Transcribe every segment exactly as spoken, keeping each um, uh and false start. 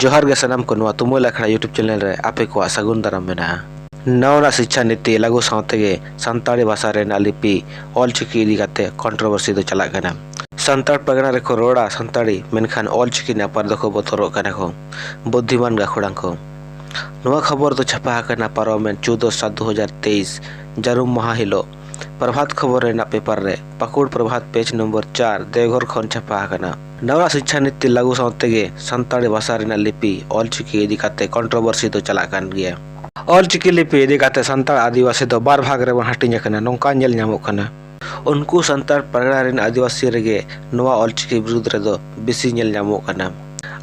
ᱡᱚᱦᱟᱨ ᱜᱮ ᱥᱟᱱᱟᱢ ᱠᱚ, ᱱᱚᱣᱟ ᱛᱩᱢᱟᱹᱞ ᱟᱠᱷᱲᱟ YouTube channel ᱨᱮ ᱟᱯᱮ ᱠᱚᱣᱟᱜ ᱥᱟᱹᱜᱩᱱ ᱫᱟᱨᱟᱢ ᱢᱮᱱᱟᱜᱼᱟ᱾ ᱱᱟᱣᱟᱱᱟᱜ ᱥᱤᱪᱪᱷᱟ ᱱᱤᱛᱤ ᱞᱟᱹᱜᱩ ᱥᱟᱶ ᱛᱮᱜᱮ ᱥᱟᱱᱛᱟᱲᱤ ᱵᱷᱟᱥᱟ ᱨᱮᱱᱟᱜ ᱞᱤᱯᱤ ᱚᱞᱪᱤᱠᱤ ᱤᱫᱤ ᱠᱟᱛᱮ controversy ᱫᱚ ᱪᱟᱞᱟᱜ ᱠᱟᱱᱟ᱾ ᱥᱟᱱᱛᱟᱲ ᱯᱟᱨᱜᱟᱱᱟ ᱨᱮᱠᱚ ᱨᱚᱲᱟ ᱥᱟᱱᱛᱟᱲᱤ, ᱢᱮᱱᱠᱷᱟᱱ ᱚᱞᱪᱤᱠᱤ ᱱᱟᱯᱟᱨ ᱫᱚᱠᱚ ᱵᱚᱛᱚᱨᱚᱜ ᱠᱟᱱᱟ ᱠᱚ᱾ ᱵᱩᱫᱽᱫᱷᱤᱢᱟᱱ ᱜᱟᱹᱠᱷᱩᱲᱟᱱ ᱠᱚ᱾ ᱱᱚᱣᱟ ᱠᱷᱚᱵᱚᱨ ᱫᱚ ᱪᱷᱟᱯᱟ ᱟᱠᱟᱱᱟ ᱯᱟᱨᱚᱢᱮᱱ ᱪᱳᱫᱚ ᱥᱟᱛ ᱫᱩ ᱦᱟᱡᱟᱨ ᱛᱮᱭᱤᱥ, ᱡᱟᱹᱨᱩᱢ ᱢᱟᱦᱟ ᱦᱤᱞᱳᱜ ᱯᱨᱚᱵᱷᱟᱛ ᱠᱷᱚᱵᱚᱨ ᱨᱮᱱᱟᱜ ᱯᱮᱯᱟᱨ ᱨᱮ, ᱯᱟᱹᱠᱩᱲ ᱯᱨᱚᱵᱷᱟᱛ, page number ᱪᱟᱨ, ᱫᱮᱣᱜᱷᱚᱨ ᱠᱷᱚᱱ ᱪᱷᱟᱯᱟ ᱟᱠᱟᱱᱟ᱾ ᱱᱟᱣᱟ ᱥᱤᱪᱪᱷᱟ ᱱᱤᱛᱤ ᱞᱟᱹᱜᱩ ᱥᱟᱶ ᱛᱮᱜᱮ ᱥᱟᱱᱛᱟᱲᱤ ᱵᱷᱟᱥᱟ ᱨᱮᱱᱟᱜ ᱞᱤᱯᱤ ᱚᱞᱪᱤᱠᱤ ᱤᱫᱤ ᱠᱟᱛᱮ controversy ᱫᱚ ᱪᱟᱞᱟᱜ ᱠᱟᱱ ᱜᱮᱭᱟ᱾ ᱚᱞᱪᱤᱠᱤ ᱞᱤᱯᱤ ᱤᱫᱤ ᱠᱟᱛᱮ ᱥᱟᱱᱛᱟᱲ ᱟᱹᱫᱤᱵᱟᱹᱥᱤ ᱫᱚ ᱵᱟᱨ ᱵᱷᱟᱜᱽ ᱨᱮᱵᱚᱱ ᱦᱟᱹᱴᱤᱧ ᱟᱠᱟᱱᱟ, ᱱᱚᱝᱠᱟ ᱧᱮᱞ ᱧᱟᱢᱚᱜ ᱠᱟᱱᱟ᱾ ᱩᱱᱠᱩ ᱥᱟᱱᱛᱟᱲ ᱯᱟᱨᱜᱟᱱᱟ ᱨᱮᱱ ᱟᱹᱫᱤᱵᱟᱹᱥᱤ ᱨᱮᱜᱮ ᱱᱚᱣᱟ ᱚᱞᱪᱤᱠᱤ ᱵᱤᱨᱩᱫᱽ ᱨᱮᱫᱚ ᱵᱮᱥᱤ ᱧᱮᱞ ᱧᱟᱢᱚᱜ ᱠᱟᱱᱟ᱾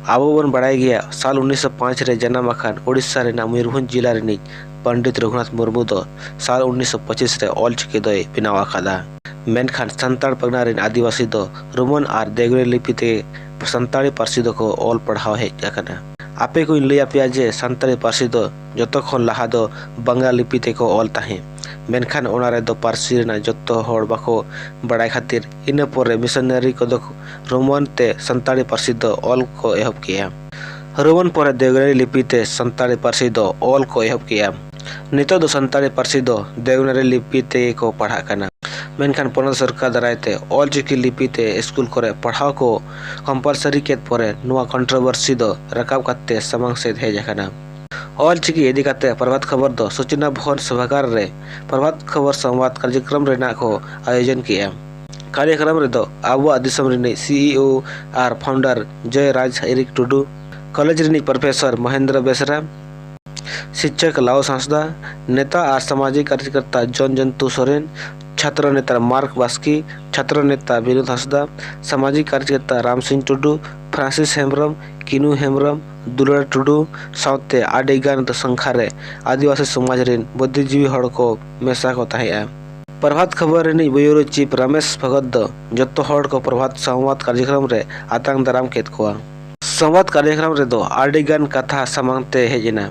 ᱟᱵᱚ ᱵᱚᱱ ᱵᱟᱲᱟᱭ ᱜᱮᱭᱟ, ᱥᱟᱞ ᱩᱱᱤᱥᱥᱚ ᱯᱟᱸᱪ ᱨᱮ ᱡᱟᱱᱟᱢ ᱟᱠᱟᱱ ᱳᱰᱤᱥᱟ ᱨᱮᱱᱟᱜ ᱢᱚᱭᱩᱨᱵᱷᱚᱸᱡᱽ ᱡᱤᱞᱟ ᱨᱤᱱᱤᱡ ᱯᱚᱱᱰᱤᱛ ᱨᱚᱜᱷᱩᱱᱟᱛᱷ ᱢᱩᱨᱢᱩ ᱫᱚ ᱥᱟᱞ ᱩᱱᱤᱥᱥᱚ ᱯᱚᱸᱪᱤᱥ ᱨᱮ ᱚᱞᱪᱤᱠᱤ ᱫᱚᱭ ᱵᱮᱱᱟᱣ ᱟᱠᱟᱫᱟ᱾ ᱢᱮᱱᱠᱷᱟᱱ ᱥᱟᱱᱛᱟᱲ ᱯᱟᱨᱜᱟᱱᱟ ᱨᱮᱱ ᱟᱹᱫᱤᱵᱟᱹᱥᱤ ᱫᱚ ᱨᱳᱢᱟᱱ ᱟᱨ ᱫᱮᱣᱱᱟᱜᱚᱨᱤ ᱞᱤᱯᱤ ᱛᱮ ᱥᱟᱱᱛᱟᱲᱤ ᱯᱟᱹᱨᱥᱤ ᱫᱚᱠᱚ ᱚᱞ ᱯᱟᱲᱦᱟᱣ ᱦᱮᱡ ᱟᱠᱟᱱᱟ᱾ ᱟᱯᱮ ᱠᱚᱧ ᱞᱟᱹᱭ ᱟᱯᱮᱭᱟ ᱡᱮ ᱥᱟᱱᱛᱟᱲᱤ ᱯᱟᱹᱨᱥᱤ ᱫᱚ ᱡᱚᱛᱚ ᱠᱷᱚᱱ ᱞᱟᱦᱟ ᱫᱚ ᱵᱟᱝᱞᱟ ᱞᱤᱯᱤ ᱛᱮᱠᱚ ᱚᱞ ᱛᱟᱦᱮᱸᱫ, ᱢᱮᱱᱠᱷᱟᱱ ᱚᱱᱟ ᱨᱮᱫᱚ ᱯᱟᱹᱨᱥᱤ ᱨᱮᱱᱟᱜ ᱡᱚᱛᱚ ᱦᱚᱲ ᱵᱟᱠᱚ ᱵᱟᱲᱟᱭ ᱠᱷᱟᱹᱛᱤᱨ ᱤᱱᱟᱹ ᱯᱚᱨᱮ ᱢᱤᱥᱚᱱᱟᱨᱤ ᱠᱚᱫᱚ ᱨᱳᱢᱟᱱ ᱛᱮ ᱥᱟᱱᱛᱟᱲᱤ ᱯᱟᱹᱨᱥᱤ ᱫᱚ ᱚᱞ ᱠᱚ ᱮᱦᱚᱵ ᱠᱮᱜᱼᱟ᱾ ᱨᱳᱢᱟᱱ ᱯᱚᱨᱮ ᱫᱮᱣᱱᱟᱜᱚᱨᱤ ᱞᱤᱯᱤ ᱛᱮ ᱥᱟᱱᱛᱟᱲᱤ ᱯᱟᱹᱨᱥᱤ ᱫᱚ ᱚᱞ ᱠᱚ ᱮᱦᱚᱵ ᱠᱮᱜᱼᱟ᱾ ᱱᱤᱛᱚᱜ ᱫᱚ ᱥᱟᱱᱛᱟᱲᱤ ᱯᱟᱹᱨᱥᱤ ᱫᱚ ᱫᱮᱣᱱᱟᱜᱚᱨᱤ ᱞᱤᱯᱤ ᱛᱮᱜᱮ ᱠᱚ ᱯᱟᱲᱦᱟᱜ ᱠᱟᱱᱟ᱾ ᱢᱮᱱᱠᱷᱟᱱ ᱯᱚᱱᱚᱛ ᱥᱚᱨᱠᱟᱨ ᱫᱟᱨᱟᱭ ᱛᱮ ᱚᱞᱪᱤᱠᱤ ᱞᱤᱯᱤ ᱛᱮ ᱥᱠᱩᱞ ᱠᱚᱨᱮ ᱯᱟᱲᱦᱟᱣ ᱠᱚ compulsory ᱠᱮᱫ ᱯᱚᱨᱮ ᱱᱚᱣᱟ controversy ᱫᱚ ᱨᱟᱠᱟᱵ ᱠᱟᱛᱮ ᱥᱟᱢᱟᱝ ᱥᱮᱫ ᱦᱮᱡ ᱟᱠᱟᱱᱟ᱾ ᱚᱞᱪᱤᱠᱤ ᱤᱫᱤ ᱠᱟᱛᱮ ᱯᱨᱚᱵᱷᱟᱛ ᱠᱷᱚᱵᱚᱨ ᱫᱚ ᱥᱩᱪᱚᱱᱟ ᱵᱷᱚᱵᱚᱱ ᱥᱚᱵᱷᱟᱜᱟᱨ ᱨᱮ ᱯᱨᱚᱵᱷᱟᱛ ᱠᱷᱚᱵᱚᱨ ᱥᱚᱢᱵᱟᱫ ᱠᱟᱨᱡᱚᱠᱨᱚᱢ ᱨᱮᱱᱟᱜ ᱠᱚ ᱟᱭᱳᱡᱚᱱ ᱠᱮᱜᱼᱟ᱾ ᱠᱟᱨᱡᱚᱠᱨᱚᱢ ᱨᱮᱫᱚ ᱟᱵᱚᱣᱟᱜ ᱫᱤᱥᱚᱢ ᱨᱤᱱᱤᱡ CEO ᱟᱨ founder ᱡᱚᱭ ᱨᱟᱡᱽ ᱤᱨᱤᱠ ᱴᱩᱰᱩ, ᱠᱚᱞᱮᱡᱽ ᱨᱤᱱᱤᱡ professor ᱢᱚᱦᱮᱱᱫᱨᱚ ᱵᱮᱥᱨᱟ, ᱥᱤᱠᱪᱚᱠ ᱞᱟᱣᱩᱥ ᱦᱟᱸᱥᱫᱟ, ᱱᱮᱛᱟ ᱟᱨ ᱥᱟᱢᱟᱡᱤᱠ ᱠᱟᱨᱡᱚᱠᱚᱨᱛᱟ ᱡᱚᱱ ᱡᱚᱱᱛᱩ ᱥᱚᱨᱮᱱ, ᱪᱷᱟᱛᱨᱚ ᱱᱮᱛᱟ ᱢᱟᱨᱠ ᱵᱟᱥᱠᱮ, ᱪᱷᱟᱛᱨᱚ ᱱᱮᱛᱟ ᱵᱤᱱᱳᱫ ᱦᱟᱸᱥᱫᱟ, ᱥᱟᱢᱟᱡᱤᱠ ᱠᱟᱨᱡᱚᱠᱚᱨᱛᱟ ᱨᱟᱢ ᱥᱤᱝ ᱴᱩᱰᱩ, ᱯᱷᱨᱟᱱᱥᱤᱥ ᱦᱮᱢᱵᱨᱚᱢ, ᱠᱤᱱᱩ ᱦᱮᱢᱵᱨᱚᱢ, ᱫᱩᱞᱟᱹᱲ ᱴᱩᱰᱩ ᱥᱟᱶᱛᱮ ᱟᱹᱰᱤ ᱜᱟᱱ ᱥᱚᱝᱠᱷᱟ ᱨᱮ ᱟᱹᱫᱤᱵᱟᱹᱥᱤ ᱥᱚᱢᱟᱡᱽ ᱨᱤᱱ ᱵᱩᱫᱽᱫᱷᱤᱡᱤᱵᱤ ᱦᱚᱲ ᱠᱚ ᱢᱮᱥᱟ ᱠᱚ ᱛᱟᱦᱮᱸᱫᱼᱟ᱾ ᱯᱨᱚᱵᱷᱟᱛ ᱠᱷᱚᱵᱚᱨ ᱨᱤᱱᱤᱡ bureau chief ᱨᱟᱢᱮᱥ ᱵᱷᱚᱜᱚᱛ ᱫᱚ ᱡᱚᱛᱚ ᱦᱚᱲ ᱠᱚ ᱯᱨᱚᱵᱷᱟᱛ ᱥᱚᱢᱵᱟᱫ ᱠᱟᱨᱡᱚᱠᱨᱚᱢ ᱨᱮ ᱟᱛᱟᱝ ᱫᱟᱨᱟᱢ ᱠᱮᱫ ᱠᱚᱣᱟ᱾ ᱥᱚᱢᱵᱟᱫ ᱠᱟᱨᱡᱚᱠᱨᱚᱢ ᱨᱮᱫᱚ ᱟᱹᱰᱤ ᱜᱟᱱ ᱠᱟᱛᱷᱟ ᱥᱟᱢᱟᱝ ᱛᱮ ᱦᱮᱡ ᱮᱱᱟ᱾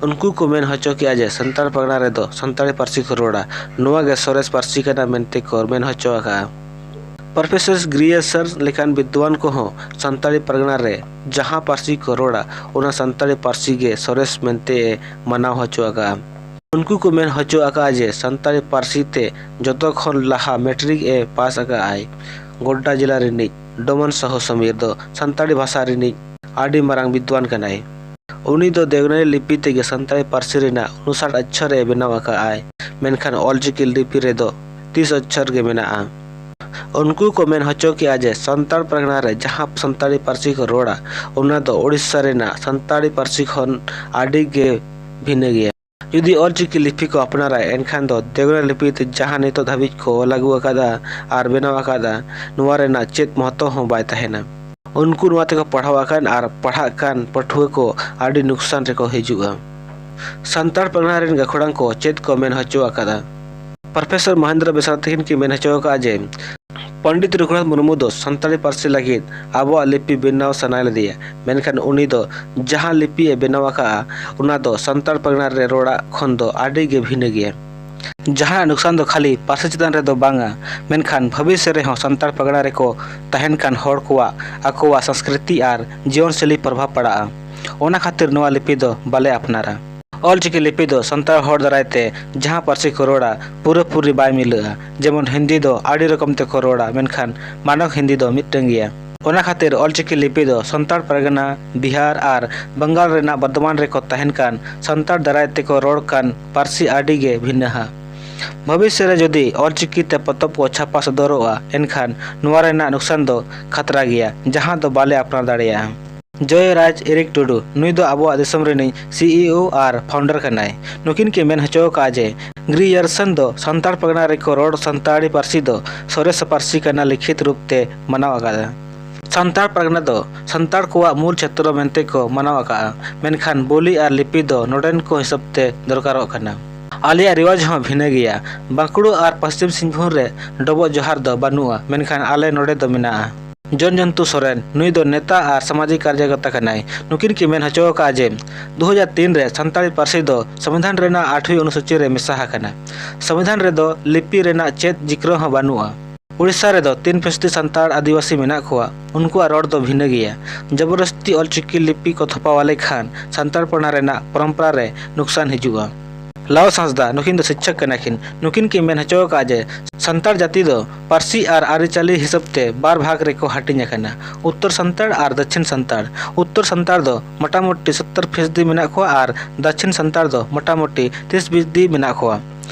ᱩᱱᱠᱩ ᱠᱚ ᱢᱮᱱ ᱦᱚᱪᱚ ᱠᱮᱜᱼᱟ ᱡᱮ ᱥᱟᱱᱛᱟᱲ ᱯᱟᱨᱜᱟᱱᱟ ᱨᱮᱫᱚ ᱥᱟᱱᱛᱟᱲᱤ ᱯᱟᱹᱨᱥᱤ ᱠᱚ ᱨᱚᱲᱟ, ᱱᱚᱣᱟ ᱜᱮ ᱥᱚᱨᱮᱥ ᱯᱟᱹᱨᱥᱤ ᱠᱟᱱᱟ ᱢᱮᱱᱛᱮ ᱠᱚ ᱢᱮᱱ ᱦᱚᱪᱚ ᱟᱠᱟᱫᱼᱟ᱾ ᱯᱨᱚᱯᱷᱮᱥᱚᱨ ᱜᱨᱤᱭᱟᱨᱥᱚᱱ ᱞᱮᱠᱟᱱ ᱵᱤᱫᱽᱣᱟᱱ ᱠᱚᱦᱚᱸ ᱥᱟᱱᱛᱟᱲᱤ ᱯᱟᱨᱜᱟᱱᱟ ᱨᱮ ᱡᱟᱦᱟᱸ ᱯᱟᱹᱨᱥᱤ ᱠᱚ ᱨᱚᱲᱟ, ᱚᱱᱟ ᱥᱟᱱᱛᱟᱲᱤ ᱯᱟᱹᱨᱥᱤ ᱜᱮ ᱥᱚᱨᱮᱥ ᱢᱮᱱᱛᱮ ᱮ ᱢᱟᱱᱟᱣ ᱦᱚᱪᱚ ᱟᱠᱟᱫᱼᱟ᱾ ᱩᱱᱠᱩ ᱠᱚ ᱢᱮᱱ ᱦᱚᱪᱚ ᱟᱠᱟᱫᱼᱟ ᱡᱮ ᱥᱟᱱᱛᱟᱲᱤ ᱯᱟᱹᱨᱥᱤ ᱛᱮ ᱡᱚᱛᱚ ᱠᱷᱚᱱ ᱞᱟᱦᱟ ᱢᱮᱴᱨᱤᱠ ᱮ ᱯᱟᱥ ᱟᱠᱟᱫᱼᱟᱭ ᱜᱳᱰᱰᱟ ᱡᱮᱞᱟ ᱨᱤᱱᱤᱡ ᱰᱚᱢᱚᱱ ᱥᱟᱦᱩ ᱥᱚᱢᱤᱨ ᱫᱚ ᱥᱟᱱᱛᱟᱲᱤ ᱵᱷᱟᱥᱟ ᱨᱤᱱᱤᱡ ᱟᱹᱰᱤ ᱢᱟᱨᱟᱝ ᱵᱤᱫᱽᱣᱟᱱ ᱠᱟᱱᱟᱭ᱾ ᱩᱱᱤ ᱫᱚ ᱫᱮᱵᱽᱱᱟᱜᱚᱨᱤ ᱞᱤᱯᱤ ᱛᱮᱜᱮ ᱥᱟᱱᱛᱟᱲᱤ ᱯᱟᱹᱨᱥᱤ ᱨᱮᱱᱟᱜ ᱩᱱᱩᱥᱟᱴ ᱚᱠᱠᱷᱚᱨ ᱮ ᱵᱮᱱᱟᱣ ᱟᱠᱟᱫᱼᱟᱭ, ᱢᱮᱱᱠᱷᱟᱱ ᱚᱞᱪᱤᱠᱤ ᱞᱤᱯᱤ ᱨᱮᱫᱚ ᱛᱤᱥ ᱚᱠᱠᱷᱚᱨ ᱜᱮ ᱢᱮᱱᱟᱜᱼᱟ᱾ ᱩᱱᱠᱩ ᱠᱚ ᱢᱮᱱ ᱦᱚᱪᱚ ᱠᱮᱫᱼᱟ ᱡᱮ ᱥᱟᱱᱛᱟᱲ ᱯᱟᱨᱜᱟᱱᱟ ᱨᱮ ᱡᱟᱦᱟᱸ ᱥᱟᱱᱛᱟᱲᱤ ᱯᱟᱹᱨᱥᱤ ᱠᱚ ᱨᱚᱲᱟ, ᱚᱱᱟ ᱫᱚ ᱳᱰᱤᱥᱟ ᱨᱮᱱᱟᱜ ᱥᱟᱱᱛᱟᱲᱤ ᱯᱟᱹᱨᱥᱤ ᱠᱷᱚᱱ ᱟᱹᱰᱤ ᱜᱮ ᱵᱷᱤᱱᱟᱹ ᱜᱮᱭᱟ᱾ ᱡᱩᱫᱤ ᱚᱞᱪᱤᱠᱤ ᱞᱤᱯᱤ ᱠᱚ ᱟᱯᱱᱟᱨᱟ, ᱮᱱᱠᱷᱟᱱ ᱫᱚ ᱫᱮᱵᱽᱱᱟᱜᱚᱨᱤ ᱞᱤᱯᱤ ᱛᱮ ᱡᱟᱦᱟᱸ ᱱᱤᱛᱚᱜ ᱫᱷᱟᱹᱵᱤᱡ ᱠᱚ ᱚᱞ ᱟᱹᱜᱩ ᱟᱠᱟᱫᱟ ᱟᱨ ᱵᱮᱱᱟᱣ ᱟᱠᱟᱫᱟ, ᱱᱚᱣᱟ ᱨᱮᱱᱟᱜ ᱪᱮᱫ ᱢᱚᱦᱚᱛᱚ ᱦᱚᱸ ᱵᱟᱭ ᱛᱟᱦᱮᱱᱟ᱾ ᱩᱱᱠᱩ ᱱᱚᱣᱟ ᱛᱮᱠᱚ ᱯᱟᱲᱦᱟᱣ ᱟᱠᱟᱱ ᱟᱨ ᱯᱟᱲᱦᱟᱜ ᱠᱟᱱ ᱯᱟᱹᱴᱷᱩᱣᱟᱹ ᱠᱚ ᱟᱹᱰᱤ ᱱᱩᱠᱥᱟᱱ ᱨᱮᱠᱚ ᱦᱤᱡᱩᱜᱼᱟ᱾ ᱥᱟᱱᱛᱟᱲ ᱯᱟᱨᱜᱟᱱᱟ ᱨᱮᱱ ᱜᱟᱹᱠᱷᱩᱲᱟᱱ ᱠᱚ ᱪᱮᱫ ᱠᱚ ᱢᱮᱱ ᱦᱚᱪᱚ ᱟᱠᱟᱫᱟ? ᱯᱨᱚᱯᱷᱮᱥᱚᱨ ᱢᱚᱦᱮᱱᱫᱨᱚ ᱵᱮᱥᱨᱟ ᱛᱟᱹᱠᱤᱱ ᱠᱤᱱ ᱢᱮᱱ ᱦᱚᱪᱚ ᱟᱠᱟᱫᱼᱟ ᱡᱮ, ᱯᱚᱱᱰᱤᱛ ᱨᱚᱜᱷᱩᱱᱟᱛᱷ ᱢᱩᱨᱢᱩ ᱫᱚ ᱥᱟᱱᱛᱟᱲᱤ ᱯᱟᱹᱨᱥᱤ ᱞᱟᱹᱜᱤᱫ ᱟᱵᱚᱣᱟᱜ ᱞᱤᱯᱤ ᱵᱮᱱᱟᱣ ᱥᱟᱱᱟᱭ ᱞᱮᱫᱮᱭᱟ, ᱢᱮᱱᱠᱷᱟᱱ ᱩᱱᱤ ᱫᱚ ᱡᱟᱦᱟᱸ ᱞᱤᱯᱤ ᱮ ᱵᱮᱱᱟᱣ ᱟᱠᱟᱫᱼᱟ, ᱚᱱᱟ ᱫᱚ ᱥᱟᱱᱛᱟᱲ ᱯᱟᱨᱜᱟᱱᱟ ᱨᱮ ᱨᱚᱲᱟᱜ ᱠᱷᱚᱱ ᱫᱚ ᱟᱹᱰᱤ ᱜᱮ ᱵᱷᱤᱱᱟᱹ ᱜᱮᱭᱟ᱾ ᱡᱟᱦᱟᱸ ᱱᱩᱠᱥᱟᱱ ᱫᱚ ᱠᱷᱟᱹᱞᱤ ᱯᱟᱹᱨᱥᱤ ᱪᱮᱛᱟᱱ ᱨᱮᱫᱚ ᱵᱟᱝᱟ, ᱢᱮᱱᱠᱷᱟᱱ ᱵᱷᱚᱵᱤᱥᱥᱚ ᱨᱮᱦᱚᱸ ᱥᱟᱱᱛᱟᱲ ᱯᱟᱨᱜᱟᱱᱟ ᱨᱮᱠᱚ ᱛᱟᱦᱮᱱ ᱠᱟᱱ ᱦᱚᱲ ᱠᱚᱣᱟᱜ ᱟᱠᱚᱣᱟᱜ ᱥᱚᱝᱥᱠᱨᱤᱛᱤ ᱟᱨ ᱡᱤᱭᱚᱱ ᱥᱮᱞᱤ ᱯᱨᱚᱵᱷᱟᱵᱽ ᱯᱟᱲᱟᱜᱼᱟ᱾ ᱚᱱᱟ ᱠᱷᱟᱹᱛᱤᱨ ᱱᱚᱣᱟ ᱞᱤᱯᱤ ᱫᱚ ᱵᱟᱞᱮ ᱟᱯᱱᱟᱨᱟ᱾ ᱚᱞᱪᱤᱠᱤ ᱞᱤᱯᱤ ᱫᱚ ᱥᱟᱱᱛᱟᱲ ᱦᱚᱲ ᱫᱟᱨᱟᱭ ᱛᱮ ᱡᱟᱦᱟᱸ ᱯᱟᱹᱨᱥᱤ ᱠᱚ ᱨᱚᱲᱟ, ᱯᱩᱨᱟᱹᱯᱩᱨᱤ ᱵᱟᱭ ᱢᱤᱞᱟᱹᱜᱼᱟ᱾ ᱡᱮᱢᱚᱱ ᱦᱤᱱᱫᱤ ᱫᱚ ᱟᱹᱰᱤ ᱨᱚᱠᱚᱢ ᱛᱮᱠᱚ ᱨᱚᱲᱟ, ᱢᱮᱱᱠᱷᱟᱱ ᱢᱟᱱᱚᱠ ᱦᱤᱱᱫᱤ ᱫᱚ ᱢᱤᱫᱴᱟᱹᱝ ᱜᱮᱭᱟ᱾ ᱚᱱᱟ ᱠᱷᱟᱹᱛᱤᱨ ᱚᱞᱪᱤᱠᱤ ᱞᱤᱯᱤ ᱫᱚ ᱥᱟᱱᱛᱟᱲ ᱯᱟᱨᱜᱟᱱᱟ, ᱵᱤᱦᱟᱨ ᱟᱨ ᱵᱟᱝᱜᱟᱞ ᱨᱮᱱᱟᱜ ᱵᱚᱨᱫᱷᱚᱢᱟᱱ ᱨᱮᱠᱚ ᱛᱟᱦᱮᱱ ᱠᱟᱱ ᱥᱟᱱᱛᱟᱲ ᱫᱟᱨᱟᱭ ᱛᱮᱠᱚ ᱨᱚᱲ ᱠᱟᱱ ᱯᱟᱹᱨᱥᱤ ᱟᱹᱰᱤ ᱜᱮ ᱵᱷᱤᱱᱟᱹᱦᱟ᱾ ᱵᱷᱚᱵᱤᱥᱥᱚ ᱨᱮ ᱡᱩᱫᱤ ᱚᱞᱪᱤᱠᱤ ᱛᱮ ᱯᱚᱛᱚᱵ ᱠᱚ ᱪᱷᱟᱯᱟ ᱥᱚᱫᱚᱨᱚᱜᱼᱟ, ᱮᱱᱠᱷᱟᱱ ᱱᱚᱣᱟ ᱨᱮᱱᱟᱜ ᱱᱩᱠᱥᱟᱱ ᱫᱚ ᱠᱷᱟᱛᱨᱟ ᱜᱮᱭᱟ, ᱡᱟᱦᱟᱸ ᱫᱚ ᱵᱟᱞᱮ ᱟᱯᱱᱟᱨ ᱫᱟᱲᱮᱭᱟᱜᱼᱟ᱾ ᱡᱚᱭᱨᱟᱡᱽ ᱮᱨᱤᱠ ᱴᱩᱰᱩ, ᱱᱩᱭ ᱫᱚ ᱟᱵᱚᱣᱟᱜ ᱫᱤᱥᱚᱢ ᱨᱤᱱᱤᱡ ᱥᱤ ᱤ ᱳ ᱟᱨ ᱯᱷᱟᱣᱩᱱᱰᱟᱨ ᱠᱟᱱᱟᱭ᱾ ᱱᱩᱠᱤᱱ ᱠᱤᱱ ᱢᱮᱱ ᱦᱚᱪᱚ ᱟᱠᱟᱫᱼᱟ ᱡᱮ, ᱜᱨᱤᱭᱟᱨᱥᱚᱱ ᱫᱚ ᱥᱟᱱᱛᱟᱲ ᱯᱟᱨᱜᱟᱱᱟ ᱨᱮᱠᱚ ᱨᱚᱲ ᱥᱟᱱᱛᱟᱲᱤ ᱯᱟᱹᱨᱥᱤ ᱫᱚ ᱥᱚᱨᱮᱥ ᱯᱟᱹᱨᱥᱤ ᱠᱟᱱᱟ ᱞᱤᱠᱷᱤᱛ ᱨᱩᱯ ᱛᱮ ᱢᱟᱱᱟᱣ ᱟᱠᱟᱫᱼᱟ᱾ ᱥᱟᱱᱛᱟᱲ ᱯᱟᱨᱜᱟᱱᱟ ᱫᱚ ᱥᱟᱱᱛᱟᱲ ᱠᱚᱣᱟᱜ ᱢᱩᱞ ᱪᱷᱮᱛᱨᱚ ᱢᱮᱱᱛᱮ ᱠᱚ ᱢᱟᱱᱟᱣ ᱟᱠᱟᱫᱼᱟ, ᱢᱮᱱᱠᱷᱟᱱ ᱵᱳᱞᱤ ᱟᱨ ᱞᱤᱯᱤ ᱫᱚ ᱱᱚᱰᱮᱱ ᱠᱚ ᱦᱤᱥᱟᱹᱵ ᱛᱮ ᱫᱚᱨᱠᱟᱨᱚᱜ ᱠᱟᱱᱟ᱾ ᱟᱞᱮᱭᱟᱜ ᱨᱮᱣᱟᱡᱽ ᱦᱚᱸ ᱵᱷᱤᱱᱟᱹ ᱜᱮᱭᱟ᱾ ᱵᱟᱸᱠᱩᱲᱟ ᱟᱨ ᱯᱚᱥᱪᱤᱢ ᱥᱤᱝᱵᱷᱩᱢ ᱨᱮ ᱰᱚᱵᱚᱜ ᱡᱚᱦᱟᱨ ᱫᱚ ᱵᱟᱹᱱᱩᱜᱼᱟ, ᱢᱮᱱᱠᱷᱟᱱ ᱟᱞᱮ ᱱᱚᱰᱮ ᱫᱚ ᱢᱮᱱᱟᱜᱼᱟ᱾ ᱡᱚᱱ ᱡᱚᱱᱛᱩ ᱥᱚᱨᱮᱱ, ᱱᱩᱭ ᱫᱚ ᱱᱮᱛᱟ ᱟᱨ ᱥᱟᱢᱟᱡᱤᱠ ᱠᱟᱨᱡᱚᱠᱚᱨᱛᱟ ᱠᱟᱱᱟᱭ᱾ ᱱᱩᱠᱤᱱ ᱠᱤᱱ ᱢᱮᱱ ᱦᱚᱪᱚ ᱟᱠᱟᱫᱼᱟ ᱡᱮ, ᱫᱩ ᱦᱟᱡᱟᱨ ᱛᱤᱱ ᱨᱮ ᱥᱟᱱᱛᱟᱲᱤ ᱯᱟᱹᱨᱥᱤ ᱫᱚ ᱥᱚᱝᱵᱤᱫᱷᱟᱱ ᱨᱮᱱᱟᱜ ᱟᱴᱷᱣᱤ ᱚᱱᱩᱥᱩᱪᱤ ᱨᱮ ᱢᱮᱥᱟ ᱟᱠᱟᱱᱟ᱾ ᱥᱚᱝᱵᱤᱫᱷᱟᱱ ᱨᱮᱫᱚ ᱞᱤᱯᱤ ᱨᱮᱱᱟᱜ ᱪᱮᱫ ᱡᱤᱠᱨᱚ ᱦᱚᱸ ᱵᱟᱹᱱᱩᱜᱼᱟ᱾ ᱩᱲᱤᱥᱥᱟ ᱨᱮᱫᱚ ᱛᱤᱱ ᱯᱷᱤᱥᱫᱤ ᱥᱟᱱᱛᱟᱲ ᱟᱹᱫᱤᱵᱟᱹᱥᱤ ᱢᱮᱱᱟᱜ ᱠᱚᱣᱟ, ᱩᱱᱠᱩᱣᱟᱜ ᱨᱚᱲ ᱫᱚ ᱵᱷᱤᱱᱟᱹ ᱜᱮᱭᱟ᱾ ᱡᱚᱵᱚᱨᱫᱚᱥᱛᱤ ᱚᱞᱪᱤᱠᱤ ᱞᱤᱯᱤ ᱠᱚ ᱛᱷᱚᱯᱟᱣ ᱟᱞᱮ ᱠᱷᱟᱱ ᱥᱟᱱᱛᱟᱲ ᱯᱟᱲᱟ ᱨᱮᱱᱟᱜ ᱯᱚᱨᱚᱢᱯᱚᱨᱟ ᱨᱮ ᱱᱩᱠᱥᱟᱱ ᱦᱤᱡᱩᱜᱼᱟ᱾ ᱞᱟᱣ ᱦᱟᱸᱥᱫᱟ, ᱱᱩᱠᱤᱱ ᱫᱚ ᱥᱤᱠᱪᱷᱚᱠ ᱠᱟᱱᱟ ᱠᱤᱱ᱾ ᱱᱩᱠᱤᱱ ᱠᱤᱱ ᱢᱮᱱ ᱦᱚᱪᱚ ᱟᱠᱟᱫᱼᱟ ᱡᱮ ᱥᱟᱱᱛᱟᱲ ᱡᱟᱹᱛᱤ ᱫᱚ ᱯᱟᱹᱨᱥᱤ ᱟᱨ ᱟᱹᱨᱤᱪᱟᱹᱞᱤ ᱦᱤᱥᱟᱹᱵ ᱛᱮ ᱵᱟᱨ ᱵᱷᱟᱜᱽ ᱨᱮᱠᱚ ᱦᱟᱹᱴᱤᱧ ᱟᱠᱟᱱᱟ, ᱩᱛᱛᱚᱨ ᱥᱟᱱᱛᱟᱲ ᱟᱨ ᱫᱚᱠᱠᱷᱤᱱ ᱥᱟᱱᱛᱟᱲ᱾ ᱩᱛᱛᱚᱨ ᱥᱟᱱᱛᱟᱲ ᱫᱚ ᱢᱚᱴᱟᱢᱩᱴᱤ ᱥᱚᱛᱛᱚᱨ ᱯᱷᱤᱥᱫᱤ ᱢᱮᱱᱟᱜ ᱠᱚᱣᱟ ᱟᱨ ᱫᱚᱠᱠᱷᱤᱱ ᱥᱟᱱᱛᱟᱲ ᱫᱚ ᱢᱚᱴᱟᱢᱩᱴᱤ ᱛᱤᱥ ᱯᱷᱤᱥᱫᱤ ᱢᱮᱱᱟᱜ ᱠᱚᱣᱟ᱾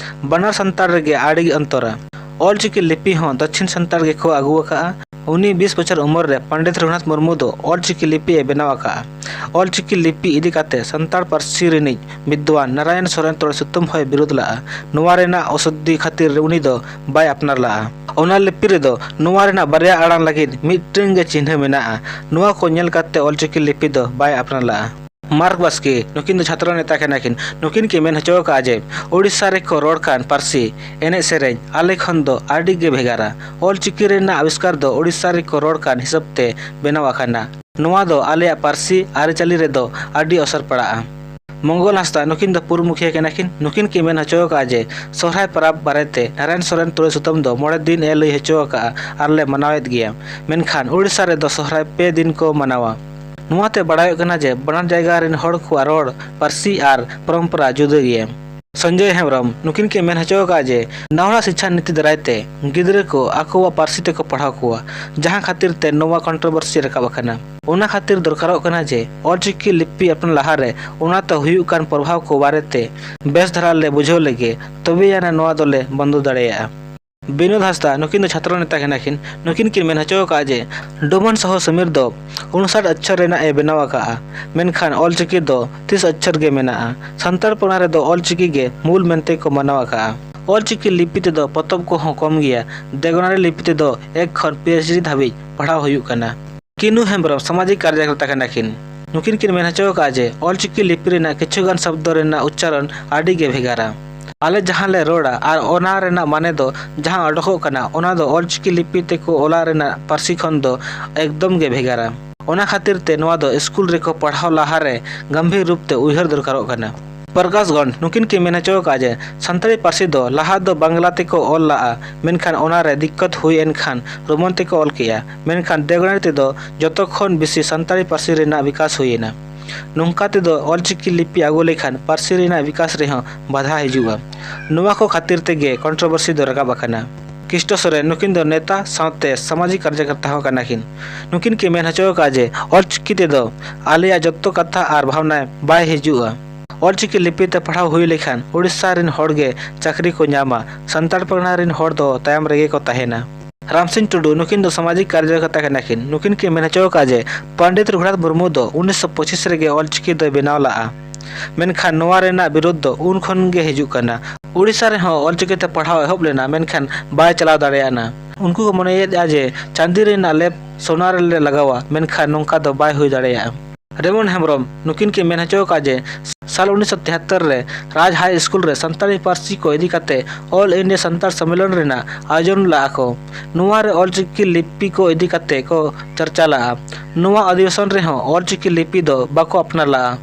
ᱵᱟᱱᱟᱨ ᱥᱟᱱᱛᱟᱲ ᱨᱮᱜᱮ ᱟᱹᱰᱤ ᱚᱱᱛᱚᱨᱟ᱾ ᱚᱞᱪᱤᱠᱤ ᱞᱤᱯᱤ ᱦᱚᱸ ᱫᱚᱠᱠᱷᱤᱱ ᱥᱟᱱᱛᱟᱲ ᱜᱮᱠᱚ ᱟᱹᱜᱩ ᱟᱠᱟᱫᱼᱟ᱾ ᱩᱱᱤ ᱵᱤᱥ ᱵᱚᱪᱷᱚᱨ ᱩᱢᱮᱨ ᱨᱮ ᱯᱚᱱᱰᱤᱛ ᱨᱚᱜᱷᱩᱱᱟᱛᱷ ᱢᱩᱨᱢᱩ ᱫᱚ ᱚᱞᱪᱤᱠᱤ ᱞᱤᱯᱤ ᱮ ᱵᱮᱱᱟᱣ ᱟᱠᱟᱫᱼᱟ᱾ ᱚᱞᱪᱤᱠᱤ ᱞᱤᱯᱤ ᱤᱫᱤ ᱠᱟᱛᱮ ᱥᱟᱱᱛᱟᱲ ᱯᱟᱹᱨᱥᱤ ᱨᱤᱱᱤᱡ ᱵᱤᱫᱽᱣᱟᱱ ᱱᱟᱨᱟᱭᱚᱱ ᱥᱚᱨᱮᱱ ᱛᱚᱲᱮ ᱥᱩᱛᱟᱹᱢ ᱦᱚᱸᱭ ᱵᱤᱨᱳᱫ ᱞᱟᱜᱼᱟ᱾ ᱱᱚᱣᱟ ᱨᱮᱱᱟᱜ ᱚᱥᱚᱫᱷᱤ ᱠᱷᱟᱹᱛᱤᱨ ᱩᱱᱤ ᱫᱚ ᱵᱟᱭ ᱟᱯᱱᱟᱨ ᱞᱟᱜᱼᱟ᱾ ᱚᱱᱟ ᱞᱤᱯᱤ ᱨᱮᱫᱚ ᱱᱚᱣᱟ ᱨᱮᱱᱟᱜ ᱵᱟᱨᱭᱟ ᱟᱲᱟᱝ ᱞᱟᱹᱜᱤᱫ ᱢᱤᱫᱴᱟᱝ ᱜᱮ ᱪᱤᱱᱦᱟᱹ ᱢᱮᱱᱟᱜᱼᱟ᱾ ᱱᱚᱣᱟ ᱠᱚ ᱧᱮᱞ ᱠᱟᱛᱮ ᱚᱞᱪᱤᱠᱤ ᱞᱤᱯᱤ ᱫᱚ ᱵᱟᱭ ᱟᱯᱱᱟᱨ ᱞᱟᱜᱼᱟ᱾ ᱢᱟᱨᱠ ᱵᱟᱥᱠᱮ, ᱱᱩᱠᱤᱱ ᱫᱚ ᱪᱷᱟᱛᱨᱚ ᱱᱮᱛᱟ ᱠᱟᱱᱟ ᱠᱤᱱ᱾ ᱱᱩᱠᱤᱱ ᱠᱤᱱ ᱢᱮᱱ ᱦᱚᱪᱚ ᱟᱠᱟᱫᱼᱟ ᱡᱮ ᱳᱰᱤᱥᱟ ᱨᱮᱠᱚ ᱨᱚᱲ ᱠᱟᱱ ᱯᱟᱹᱨᱥᱤ, ᱮᱱᱮᱡ ᱥᱮᱨᱮᱧ ᱟᱞᱮ ᱠᱷᱚᱱ ᱫᱚ ᱟᱹᱰᱤ ᱜᱮ ᱵᱷᱮᱜᱟᱨᱟ᱾ ᱚᱞᱪᱤᱠᱤ ᱨᱮᱱᱟᱜ ᱟᱵᱤᱥᱠᱟᱨ ᱫᱚ ᱳᱰᱤᱥᱟ ᱨᱮᱠᱚ ᱨᱚᱲ ᱠᱟᱱ ᱦᱤᱥᱟᱹᱵ ᱛᱮ ᱵᱮᱱᱟᱣ ᱟᱠᱟᱱᱟ᱾ ᱱᱚᱣᱟ ᱫᱚ ᱟᱞᱮᱭᱟᱜ ᱯᱟᱹᱨᱥᱤ ᱟᱹᱨᱤᱪᱟᱹᱞᱤ ᱨᱮᱫᱚ ᱟᱹᱰᱤ ᱚᱥᱚᱨ ᱯᱟᱲᱟᱜᱼᱟ᱾ ᱢᱚᱝᱜᱚᱞ ᱦᱟᱸᱥᱫᱟ, ᱱᱩᱠᱤᱱ ᱫᱚ ᱯᱩᱨᱩᱵ ᱢᱩᱠᱷᱤᱭᱟᱹ ᱠᱟᱱᱟ ᱠᱤᱱ᱾ ᱱᱩᱠᱤᱱ ᱠᱤᱱ ᱢᱮᱱ ᱦᱚᱪᱚ ᱟᱠᱟᱫᱼᱟ ᱡᱮ ᱥᱚᱦᱨᱟᱭ ᱯᱚᱨᱚᱵᱽ ᱵᱟᱨᱮᱛᱮ ᱱᱟᱨᱟᱭᱚᱱ ᱥᱚᱨᱮᱱ ᱛᱚᱲᱮ ᱥᱩᱛᱟᱹᱢ ᱫᱚ ᱢᱚᱬᱮ ᱫᱤᱱ ᱮ ᱞᱟᱹᱭ ᱦᱚᱪᱚ ᱟᱠᱟᱫᱼᱟ ᱟᱨ ᱞᱮ ᱢᱟᱱᱟᱣᱮᱫ ᱜᱮᱭᱟ, ᱢᱮᱱᱠᱷᱟᱱ ᱳᱰᱤᱥᱟ ᱨᱮᱫᱚ ᱥᱚᱦᱨᱟᱭ ᱯᱮ ᱫᱤᱱ ᱠᱚ ᱢᱟᱱᱟᱣᱟ᱾ ᱱᱚᱣᱟᱛᱮ ᱵᱟᱲᱟᱭᱚᱜ ᱠᱟᱱᱟ ᱡᱮ ᱵᱟᱱᱟᱨ ᱡᱟᱭᱜᱟ ᱨᱮᱱ ᱦᱚᱲ ᱠᱚᱣᱟᱜ ᱨᱚᱲ, ᱯᱟᱹᱨᱥᱤ ᱟᱨ ᱯᱚᱨᱚᱢᱯᱚᱨᱟ ᱡᱩᱫᱟᱹ ᱜᱮᱭᱟ᱾ ᱥᱚᱧᱡᱚᱭ ᱦᱮᱢᱵᱨᱚᱢ, ᱱᱩᱠᱤᱱ ᱠᱤᱱ ᱢᱮᱱ ᱦᱚᱪᱚ ᱟᱠᱟᱫᱼᱟ ᱡᱮ ᱱᱟᱣᱟ ᱥᱤᱪᱪᱷᱟ ᱱᱤᱛᱤ ᱫᱟᱨᱟᱭ ᱛᱮ ᱜᱤᱫᱽᱨᱟᱹ ᱠᱚ ᱟᱠᱚᱣᱟᱜ ᱯᱟᱹᱨᱥᱤ ᱛᱮᱠᱚ ᱯᱟᱲᱦᱟᱣ ᱠᱚᱣᱟ, ᱡᱟᱦᱟᱸ ᱠᱷᱟᱹᱛᱤᱨ ᱛᱮ ᱱᱚᱣᱟ ᱠᱚᱱᱴᱨᱳᱵᱷᱟᱨᱥᱤ ᱨᱟᱠᱟᱵ ᱟᱠᱟᱱᱟ᱾ ᱚᱱᱟ ᱠᱷᱟᱹᱛᱤᱨ ᱫᱚᱨᱠᱟᱨᱚᱜ ᱠᱟᱱᱟ ᱡᱮ ᱚᱞᱪᱤᱠᱤ ᱞᱤᱯᱤ ᱟᱯᱱᱟᱨ ᱞᱟᱦᱟᱨᱮ ᱚᱱᱟᱛᱮ ᱦᱩᱭᱩᱜ ᱠᱟᱱ ᱯᱨᱚᱵᱷᱟᱵᱽ ᱠᱚ ᱵᱟᱨᱮᱛᱮ ᱵᱮᱥ ᱫᱷᱟᱨᱟ ᱞᱮ ᱵᱩᱡᱷᱟᱹᱣ ᱞᱮᱜᱮ, ᱛᱚᱵᱮ ᱟᱱᱟ ᱱᱚᱣᱟ ᱫᱚᱞᱮ ᱵᱚᱱᱫᱚ ᱫᱟᱲᱮᱭᱟᱜᱼᱟ᱾ ᱵᱤᱱᱳᱫ ᱦᱟᱸᱥᱫᱟ, ᱱᱩᱠᱤᱱ ᱫᱚ ᱪᱷᱟᱛᱨᱚ ᱱᱮᱛᱟ ᱠᱟᱱᱟ ᱠᱤᱱ᱾ ᱱᱩᱠᱤᱱ ᱠᱤᱱ ᱢᱮᱱ ᱦᱚᱪᱚ ᱟᱠᱟᱫᱼᱟ ᱡᱮ ᱰᱚᱢᱟᱱ ᱥᱟᱦᱩ ᱥᱚᱢᱤᱨ ᱫᱚ ᱩᱱᱥᱟᱴ ᱚᱪᱪᱷᱚᱨ ᱨᱮᱱᱟᱜ ᱮ ᱵᱮᱱᱟᱣ ᱟᱠᱟᱫᱼᱟ, ᱢᱮᱱᱠᱷᱟᱱ ᱚᱞᱪᱤᱠᱤ ᱫᱚ ᱛᱤᱥ ᱚᱪᱪᱷᱚᱨ ᱜᱮ ᱢᱮᱱᱟᱜᱼᱟ᱾ ᱥᱟᱱᱛᱟᱲ ᱯᱟᱲᱟ ᱨᱮᱫᱚ ᱚᱞᱪᱤᱠᱤ ᱜᱮ ᱢᱩᱞ ᱢᱮᱱᱛᱮ ᱠᱚ ᱢᱟᱱᱟᱣ ᱟᱠᱟᱫᱼᱟ᱾ ᱚᱞᱪᱤᱠᱤ ᱞᱤᱯᱤ ᱛᱮᱫᱚ ᱯᱚᱛᱚᱵ ᱠᱚᱦᱚᱸ ᱠᱚᱢ ᱜᱮᱭᱟ᱾ ᱫᱮᱵᱽᱱᱟᱜᱚᱨᱤ ᱞᱤᱯᱤ ᱛᱮᱫᱚ ᱮᱠ ᱠᱷᱚᱱ ᱯᱤ ᱮᱭᱤᱪ ᱰᱤ ᱫᱷᱟᱹᱵᱤᱡ ᱯᱟᱲᱦᱟᱣ ᱦᱩᱭᱩᱜ ᱠᱟᱱᱟ᱾ ᱠᱤᱱᱩ ᱦᱮᱢᱵᱨᱚᱢ ᱥᱟᱢᱟᱡᱤᱠ ᱠᱟᱨᱡᱚᱠᱚᱨᱛᱟ ᱠᱟᱱᱟ ᱠᱤᱱ᱾ ᱱᱩᱠᱤᱱ ᱠᱤᱱ ᱢᱮᱱ ᱦᱚᱪᱚ ᱟᱠᱟᱫᱼᱟ ᱡᱮ ᱚᱞᱪᱤᱠᱤ ᱞᱤᱯᱤ ᱨᱮᱱᱟᱜ ᱠᱤᱪᱷᱩᱜᱟᱱ ᱥᱚᱵᱫᱚ ᱨᱮᱱᱟᱜ ᱩᱪᱪᱟᱨᱚᱱ ᱟᱹᱰᱤ ᱜᱮ ᱵᱷᱮᱜᱟᱨᱟ᱾ ᱟᱞᱮ ᱡᱟᱦᱟᱸ ᱞᱮ ᱨᱚᱲᱟ ᱟᱨ ᱚᱱᱟ ᱨᱮᱱᱟᱜ ᱢᱟᱱᱮ ᱫᱚ ᱡᱟᱦᱟᱸ ᱚᱰᱚᱠᱚᱜ ᱠᱟᱱᱟ, ᱚᱱᱟ ᱫᱚ ᱚᱞᱪᱤᱠᱤ ᱞᱤᱯᱤ ᱛᱮᱠᱚ ᱚᱞᱟ ᱨᱮᱱᱟᱜ ᱯᱟᱹᱨᱥᱤ ᱠᱷᱚᱱ ᱫᱚ ᱮᱠᱫᱚᱢ ᱜᱮ ᱵᱷᱮᱜᱟᱨᱟ᱾ ᱚᱱᱟ ᱠᱷᱟᱹᱛᱤᱨ ᱛᱮ ᱱᱚᱣᱟ ᱫᱚ ᱥᱠᱩᱞ ᱨᱮᱠᱚ ᱯᱟᱲᱦᱟᱣ ᱞᱟᱦᱟᱨᱮ ᱜᱟᱢᱵᱷᱤᱨ ᱨᱩᱯ ᱛᱮ ᱩᱭᱦᱟᱹᱨ ᱫᱚᱨᱠᱟᱨᱚᱜ ᱠᱟᱱᱟ᱾ ᱯᱨᱚᱠᱟᱥ ᱜᱚᱱᱰ ᱱᱩᱠᱤᱱ ᱠᱤᱱ ᱢᱮᱱ ᱦᱚᱪᱚ ᱟᱠᱟᱫᱼᱟ ᱡᱮ ᱥᱟᱱᱛᱟᱲᱤ ᱯᱟᱹᱨᱥᱤ ᱫᱚ ᱞᱟᱦᱟ ᱫᱚ ᱵᱟᱝᱞᱟ ᱛᱮᱠᱚ ᱚᱞ ᱞᱟᱜᱼᱟ, ᱢᱮᱱᱠᱷᱟᱱ ᱚᱱᱟᱨᱮ ᱫᱤᱠᱠᱚᱛ ᱦᱩᱭ ᱮᱱ ᱠᱷᱟᱱ ᱨᱳᱢᱟᱱ ᱛᱮᱠᱚ ᱚᱞ ᱠᱮᱜᱼᱟ, ᱢᱮᱱᱠᱷᱟᱱ ᱫᱮᱵᱽᱱᱟᱜᱚᱨᱤ ᱛᱮᱫᱚ ᱡᱚᱛᱚ ᱠᱷᱚᱱ ᱵᱮᱥᱤ ᱥᱟᱱᱛᱟᱲᱤ ᱯᱟᱹᱨᱥᱤ ᱨᱮᱱᱟᱜ ᱵᱤᱠᱟᱥ ᱦᱩᱭ ᱮᱱᱟ᱾ ᱱᱚᱝᱠᱟ ᱛᱮᱫᱚ ᱚᱞᱪᱤᱠᱤ ᱞᱤᱯᱤ ᱟᱹᱜᱩ ᱞᱮᱠᱷᱟᱱ ᱯᱟᱹᱨᱥᱤ ᱨᱮᱱᱟᱜ ᱵᱤᱠᱟᱥ ᱨᱮᱦᱚᱸ ᱵᱟᱫᱷᱟ ᱦᱤᱡᱩᱜᱼᱟ᱾ ᱱᱚᱣᱟ ᱠᱚ ᱠᱷᱟᱹᱛᱤᱨ ᱛᱮᱜᱮ ᱠᱚᱱᱴᱨᱳᱵᱷᱟᱨᱥᱤ ᱫᱚ ᱨᱟᱠᱟᱵ ᱟᱠᱟᱱᱟ᱾ ᱠᱷᱤᱥᱴᱚ ᱥᱚᱨᱮᱱ ᱱᱩᱠᱤᱱ ᱫᱚ ᱱᱮᱛᱟ ᱥᱟᱶᱛᱮ ᱥᱟᱢᱟᱡᱤᱠ ᱠᱟᱨᱡᱚᱠᱚᱨᱛᱟ ᱦᱚᱸ ᱠᱟᱱᱟ ᱠᱤᱱ᱾ ᱱᱩᱠᱤᱱ ᱠᱤᱱ ᱢᱮᱱ ᱦᱚᱪᱚ ᱟᱠᱟᱫᱼᱟ ᱡᱮ ᱚᱞᱪᱤᱠᱤ ᱛᱮᱫᱚ ᱟᱞᱮᱭᱟᱜ ᱡᱚᱛᱚ ᱠᱟᱛᱷᱟ ᱟᱨ ᱵᱷᱟᱵᱽᱱᱟ ᱵᱟᱭ ᱦᱤᱡᱩᱜᱼᱟ᱾ ᱚᱞᱪᱤᱠᱤ ᱞᱤᱯᱤ ᱛᱮ ᱯᱟᱲᱦᱟᱣ ᱦᱩᱭ ᱞᱮᱠᱷᱟᱱ ᱳᱰᱤᱥᱟ ᱨᱮᱱ ᱦᱚᱲ ᱜᱮ ᱪᱟᱹᱠᱨᱤ ᱠᱚ ᱧᱟᱢᱟ, ᱥᱟᱱᱛᱟᱲ ᱯᱟᱨᱜᱟᱱᱟ ᱨᱮᱱ ᱦᱚᱲ ᱫᱚ ᱛᱟᱭᱚᱢ ᱨᱮᱜᱮ ᱠᱚ ᱛᱟᱦᱮᱱᱟ᱾ ᱨᱟᱢᱥᱤᱝ ᱴᱩᱰᱩ ᱱᱩᱠᱤᱱ ᱫᱚ ᱥᱟᱢᱟᱡᱤᱠ ᱠᱟᱨᱡᱚᱠᱚᱨᱛᱟ ᱠᱟᱱᱟ ᱠᱤᱱ᱾ ᱱᱩᱠᱤᱱ ᱠᱤᱱ ᱢᱮᱱ ᱦᱚᱪᱚ ᱟᱠᱟᱫᱼᱟ ᱡᱮ ᱯᱚᱱᱰᱤᱛ ᱨᱚᱜᱷᱩᱱᱟᱛᱷ ᱢᱩᱨᱢᱩ ᱫᱚ ᱩᱱᱤᱥᱥᱚ ᱯᱚᱸᱪᱤᱥ ᱨᱮᱜᱮ ᱚᱞᱪᱤᱠᱤ ᱫᱚᱭ ᱵᱮᱱᱟᱣ ᱞᱟᱜᱼᱟ, ᱢᱮᱱᱠᱷᱟᱱ ᱱᱚᱣᱟ ᱨᱮᱱᱟᱜ ᱵᱤᱨᱳᱫᱷ ᱫᱚ ᱩᱱ ᱠᱷᱚᱱ ᱜᱮ ᱦᱤᱡᱩᱜ ᱠᱟᱱᱟ᱾ ᱳᱰᱤᱥᱟ ᱨᱮᱦᱚᱸ ᱚᱞᱪᱤᱠᱤ ᱛᱮ ᱯᱟᱲᱦᱟᱣ ᱮᱦᱚᱵ ᱞᱮᱱᱟ, ᱢᱮᱱᱠᱷᱟᱱ ᱵᱟᱭ ᱪᱟᱞᱟᱣ ᱫᱟᱲᱮᱭᱟᱜᱼᱟ᱾ ᱩᱱᱠᱩ ᱠᱚ ᱢᱚᱱᱮᱭᱮᱫᱼᱟ ᱡᱮ ᱪᱟᱸᱫᱤ ᱨᱮᱱᱟᱜ ᱞᱮᱯ ᱥᱚᱱᱟ ᱨᱮᱞᱮ ᱞᱟᱜᱟᱣᱟ, ᱢᱮᱱᱠᱷᱟᱱ ᱱᱚᱝᱠᱟ ᱫᱚ ᱵᱟᱭ ᱦᱩᱭ ᱫᱟᱲᱮᱭᱟᱜᱼᱟ᱾ ᱨᱮᱢᱚᱱ ᱦᱮᱢᱵᱨᱚᱢ ᱱᱩᱠᱤᱱ ᱠᱤᱱ ᱢᱮᱱ ᱦᱚᱪᱚ ᱟᱠᱟᱫᱼᱟ ᱡᱮ ᱥᱟᱞ ᱩᱱᱤᱥᱥᱚ ᱛᱮᱦᱟᱛᱛᱚᱨ ᱨᱮ ᱨᱟᱡᱽ ᱦᱟᱭ ᱥᱠᱩᱞ ᱨᱮ ᱥᱟᱱᱛᱟᱲᱤ ᱯᱟᱹᱨᱥᱤ ᱠᱚ ᱤᱫᱤ ᱠᱟᱛᱮ ᱚᱞ ᱤᱱᱰᱤᱭᱟ ᱥᱟᱱᱛᱟᱲ ᱥᱚᱢᱢᱮᱞᱚᱱ ᱨᱮᱱᱟᱜ ᱟᱭᱳᱡᱚᱱ ᱞᱟᱜᱼᱟ ᱠᱚ᱾ ᱱᱚᱣᱟ ᱨᱮ ᱚᱞᱪᱤᱠᱤ ᱞᱤᱯᱤ ᱠᱚ ᱤᱫᱤ ᱠᱟᱛᱮ ᱠᱚ ᱪᱟᱨᱪᱟ ᱞᱟᱜᱼᱟ᱾ ᱱᱚᱣᱟ ᱚᱫᱷᱤᱵᱮᱥᱚᱱ ᱨᱮᱦᱚᱸ ᱚᱞᱪᱤᱠᱤ ᱞᱤᱯᱤ ᱫᱚ ᱵᱟᱠᱚ ᱟᱯᱱᱟᱨ ᱞᱟᱜᱼᱟ᱾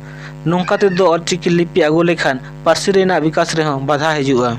ᱱᱚᱝᱠᱟ ᱛᱮᱫᱚ ᱚᱞᱪᱤᱠᱤ ᱞᱤᱯᱤ ᱟᱹᱜᱩ ᱞᱮᱠᱷᱟᱱ ᱯᱟᱹᱨᱥᱤ ᱨᱮᱱᱟᱜ ᱵᱤᱠᱟᱥ ᱨᱮᱦᱚᱸ ᱵᱟᱫᱷᱟ ᱦᱤᱡᱩᱜᱼᱟ᱾